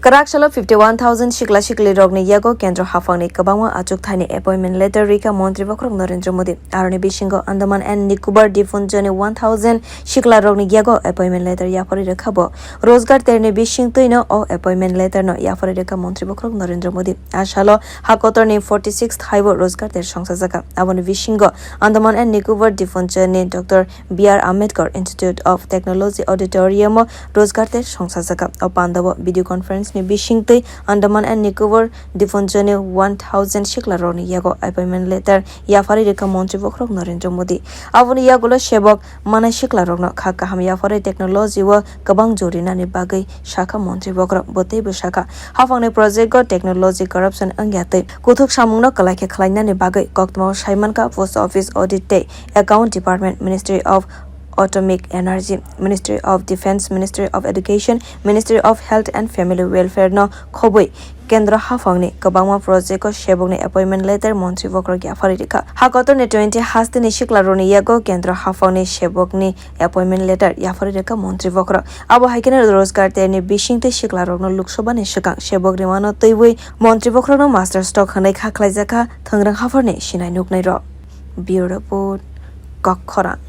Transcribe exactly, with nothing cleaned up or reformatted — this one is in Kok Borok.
Kwrak salo fifty one thousand sikla siklirokni yago kendro haphangni kwbangma achukthani appointment letter rikha Montri Bokhorok Narendra Modi. Aroni bisingo Andaman and Nicobar Diphunchanni one thousand siklarokni yago appointment letter yapharwi rwkha bo. Rozgar terni bisingtwino o appointment letter no yapharwi rwkha Montri Bokhorok Narendra Modi. A salo hakotorni forty sixth haibo rozgar ter songchajaka. Aboni bisingo Andaman and Nicobar Diphunchanni Doctor B R Ambedkar Institute of Technology Auditorium o rozgar ter songchajaka. O pandao video conference ni bisingtwi Andaman and Nicobar Diphunchanni one thousand siklarokni yago appointment letter yapharwi rikha Montri Bokhorok Narendra Modi. Aboni yagulo sebok manai siklarokno kha kaham yapharwi technology o kwbang jorinani bagwi sakha Montri Bokhorok. Bo teibo sakha, haphangni project o technology corruption wngya twi kuthuk samungno kwlai khe khlainani bagwi koktwmao saimankha Post Office Audit tei Account Department, Ministry of Atomic Energy, Ministry of Defense, Ministry of Education, Ministry of Health and Family Welfare no khobwi kendro haphangni kwbangma project o sebokni appointment letter Montri Bokhorok yapharwi rikha. Hakotorni twenty hasteni siklarokni yago kendro haphangni sebokni appointment letter yapharwi rikha Montri Bokhorok. Abo hai kheno rozgar terni bisingtwi siklarokno Lok Sabhani swkang sebok rimano twiwi Montri Bokhorokno master stroke hwnwi kha khlaijakha thwngrwng hapharni sinai nuknairok. Bureau Report, Kokkhorang.